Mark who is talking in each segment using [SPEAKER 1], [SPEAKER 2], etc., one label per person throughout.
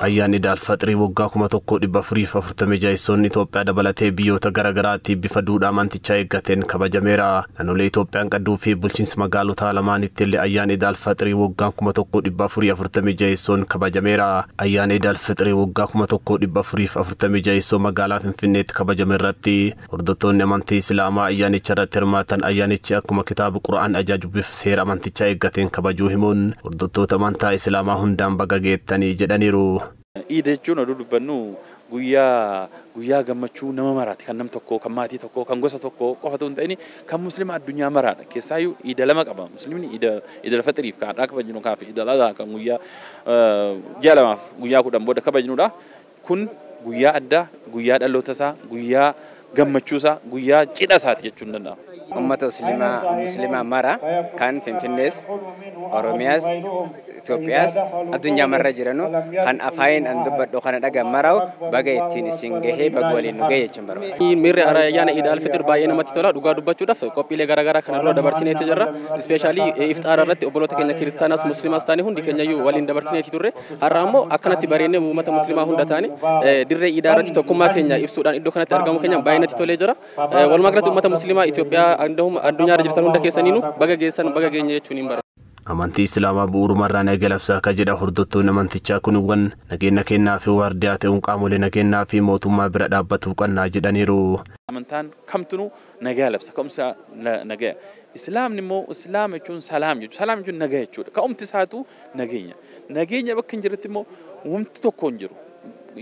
[SPEAKER 1] Ayyaanni Iid Alfaxirii waggaa 1446 Itoophiyaa dabalatee biyyoota garaagaraatti bifa duudhaa amantichaa eeggateen kabajameera. Naannolee Itoophiyaan qadduu fi bulchiinsa magaalotaa lamaanitti illee ayyaanni Iid Alfaxirii waggaa 1446 kabajameera. Ayyaanni Iid Alfaxirii waggaa 1446 magaalaa Finfinneetti kabajame irratti hordoftoonni amantii Islaamaa ayyaanicha irratti hirmaatan ayyaanichi akkuma kitaaba Qura'aan ajaju bifa seera amantichaa eeggateen kabajuu himuun hordoftoota amantaa Islaamaa hundaan baga geettanii jedhaniiru.
[SPEAKER 2] Iid jechuun oduu dubbannu guyyaa gammachuu nama maraati. Kan nam tokkoo, kan maatii tokkoo, kan gosa tokkoo qofatu hin ta'in kan Musliima addunyaa maraadha. Keessaayyuu iida lama qaba. Musliimni iida Alfaxiriif kan har'aa kabajnu kan fi Iid Adhaa kan guyyaa ji'a lamaaf guyyaa 10 booda kabajnudha. Kun guyyaa addaa, guyyaa dhaloota isaa, guyyaa gammachuu isaa, guyyaa cidha isaati jechuun danda'ama.
[SPEAKER 3] Ummata Muslimaa mara kan Finfinnees, Oromiyaas, Itoophiyaas addunyaa marra jiranu kan afaan an dubbadhu kana dhagan mara'u baga ittiin isin gahee baga waliin nu gahee jechuun barbaada.
[SPEAKER 4] Miirri ayyaana Iid Alfixir baay'ee namatti tola. Dhugaa dubbachuudhaaf qophiilee garaagaraa kana dura dabarsineeti jirra. Ispeeshaalii ifxaara irratti obboloota keenya kiristaanaas musliimaas taane hundi keenyayyuu waliin dabarsineeti turre. Har'a ammoo akkanatti bareennee uummata musliimaa hunda taane dirree iidaa irratti tokkummaa keenya ibsuudhaan iddoo kanatti argamu keenya baay'ee natti tolee jira. Walumaa galatti uummata musliimaa Itoophiyaa addunyaa irra jirtan hunda keessaniinuu baga geessan baga geenye jechuun hin barbaadu.
[SPEAKER 1] Amantii Islaamaa bu'uurumarraa naga labsaa akka jedha hordoftoonni amantichaa kunuuwwan nageenya kennaa fi waardiyaa ta'uun qaamolee nageenyaa fi mootummaa bira dhaabbatu qannaa jedhaniiru.
[SPEAKER 2] Amantaan kamtunuu nagaa labsa, ka'umsa nagaa. Islaamni immoo Islaama jechuun salaam jechuudha. Salaam jechuun nagaa jechuudha. Ka'umti isaatu nageenya. Nageenya bakka hin jirretti immoo wanti tokko hin jiru.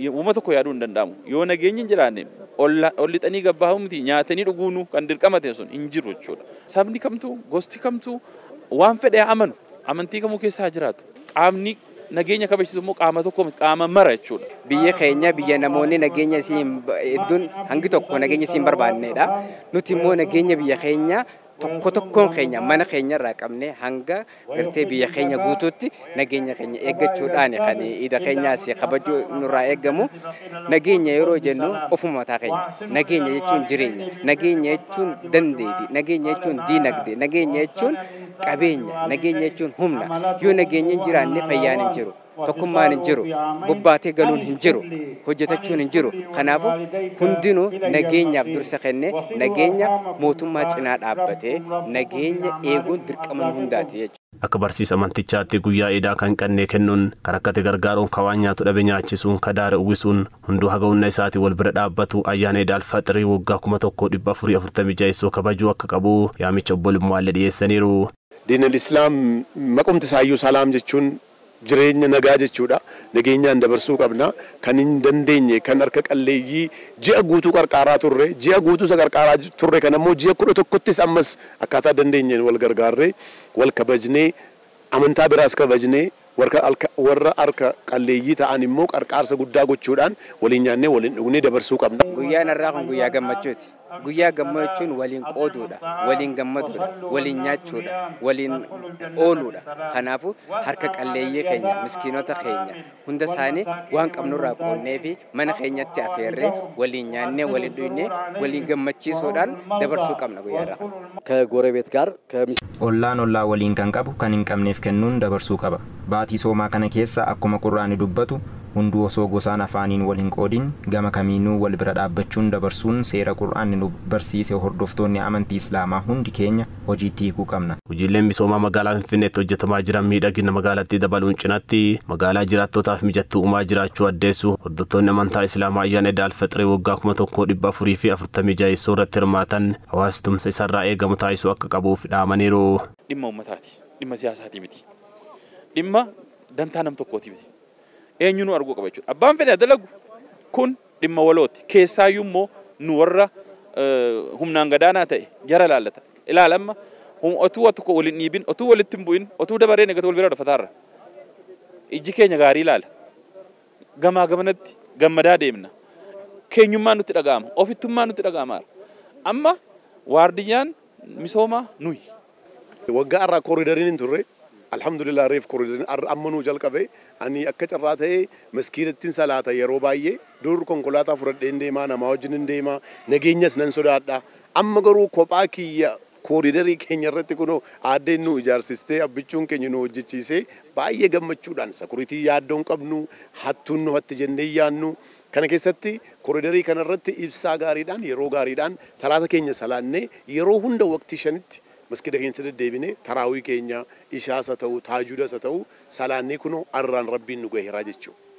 [SPEAKER 2] Uuma tokko yaaduu hin danda'amu. Yoo nageenyi hin jiraanne ol lixanii gabbaa'uu miti nyaatanii dhuguunu kan dirqama ta'e sun hin jiru jechuudha. Sabni kamtuu, gosti kamtuu waan fedhe amanu, amantii kamuu keessa haa jiraatu. Qaamni nageenya kabachiisu immoo qaama tokko miti, qaama mara jechuudha.
[SPEAKER 3] Biyya keenya biyya namoonni nageenya isii hedduun hangi tokko nageenya isii hin barbaannedha. Nuti immoo nageenya biyya keenya tokko tokkoon keenya mana keenya irraa qabnee hanga gartee biyya keenya guutuutti nageenya keenya eeggachuudhaan kan iida keenyaas kabajuu nurraa eeggamu. Nageenya yeroo jennu ofuma mataa keenya. Nageenya jechuun jireenya, nageenya jechuun dandeettii, nageenya jechuun diinagdee, nageenya jechuun qabeenya, nageenya jechuun humna. Yoo nageenyi hin jiraanne fayyaan hin jiru, tokkummaan hin jiru, bobbaatee galuun hin jiru, hojjetachuun hin jiru. Kanaafuu hundinuu nageenyaaf dursa kennee nageenya mootummaa cinaa dhaabbatee nageenya eeguun dirqama nu hundaati jechuudha.
[SPEAKER 1] Akka barsiisa amantichaatti guyyaa iidaa kan qannee kennuun kan akkati gargaaruun kan waan nyaatu dhabe nyaachisuun kan daara uwwisuun hunduu haga humna isaatii wal bira dhaabbatu ayyaana Iid Alfaxirii waggaa 1446 kabajuu akka qabu yaamicha obbolummaa dhiyeessaniiru.
[SPEAKER 5] Diinal Islaam maqumti isaayyuu salaam jechuun jireenya nagaa jechuudha. Nageenyaan dabarsuu qabna. Kan hin dandeenye kan harka qalleeyyii ji'a guutuu qarqaaraa turre, ji'a guutuu isa qarqaaraa turre kan ammoo ji'a 11ttis ammas akkaataa dandeenyeen wal gargaarree wal kabajnee amantaa biraas kabajnee warra harka qalleeyyii ta'an immoo qarqaarsa guddaa gochuudhaan waliin nyaannee waliin dhugnee dabarsuu qabna.
[SPEAKER 3] Guyyaan har'aa kun guyyaa gammachuuti. Guyyaa gammachuun waliin qooduudha, waliin gammaduudha, waliin nyaachuudha, waliin ooluudha. Kanaafuu harka qalleeyyii keenya, miskiinota keenya hunda isaanii waan qabnurraa qoonnee fi mana keenyatti afeerree waliin nyaannee waliin dhugnee waliin gammachiisuudhaan dabarsuu qabna guyyaa har'aa.
[SPEAKER 6] ከጎረቤት ጋር
[SPEAKER 7] Ollaan ollaa waliin kan qabu kan hin qabneef kennuun dabarsuu qaba. Baatii soomaa kana keessa akkuma Qur'aanni dubbatu hunduu osoo gosaan afaaniin wal hin qoodin gama kamiinuu wal bira dhaabbachuun dabarsuun seera Qur'aanni nu barsiise hordoftoonni amantii Islaamaa hundi keenya hojiitti hiikuu qabna.
[SPEAKER 1] Hojiileen misoomaa magaalaa Finfinneetti hojjetamaa jiran miidhagina magaalattii dabaluun cinatti magaalaa jiraattotaaf mijattuu uumaa jiraachuu addeessu hordoftoonni amantaa Islaamaa ayyaana Iid Alfaxirii waggaa 1446 irratti hirmaatan hawaasi tumsa isarraa eegamu taasisuu akka qabuuf dhaamaniiru.
[SPEAKER 2] Dhimma uummataati, dhimma siyaasaati miti, dhimma dantaa nam tokkooti miti. Eenyuun arguu qaba jechuudha. Abbaan fedhe dalagu kun dhimma walooti. Keessaayyuu immoo nu warra humnaan gadaanaa ta'e jara ilaallata. Ilaalamma otuu waa tokko waliin dhiibin, otuu walitti hin bu'in, otuu dabaree negatu wal bira dhufataarra. Ijji keenya gaarii ilaala. Gamaa gamanatti gammadaa deemna. Keenyummaan nutti dhaga'ama. Ofittummaan nutti dhaga'ama. Amma waardiyyaan misoomaa nuyi.
[SPEAKER 5] Waggaa har'aa kooriidariin hin turre. Alhamdulillah reef kooriidariin amma nuu jalqabe. Ani akka carraa ta'ee maskiinattiin salaata yeroo baay'ee dur konkolaataa fudhadheen deemaa, namaa wajjin hin deemaa, nageenyas nan sodaadha. Amma garuu kophaa kiyya Kooriidarii keenya irratti kunoo aaddeen nu ijaarsistee, abbichuun keenya nu hojjechiisee, baay'ee gammachuudhaan sakuriitii yaaddoo hin qabnu, hattuun nu hatti jennee yaannu. Kana keessatti kooriidarii kana irratti ibsaa gaariidhaan, yeroo gaariidhaan salaata keenya salaannee, yeroo hunda waqtii shanitti masgida keenyatti deddeebinee taraawii keenya, ishaas haa ta'u, taajuudas haa ta'u, salaannee kunoo arraan Rabbiin nu gaheeraa jechuudha.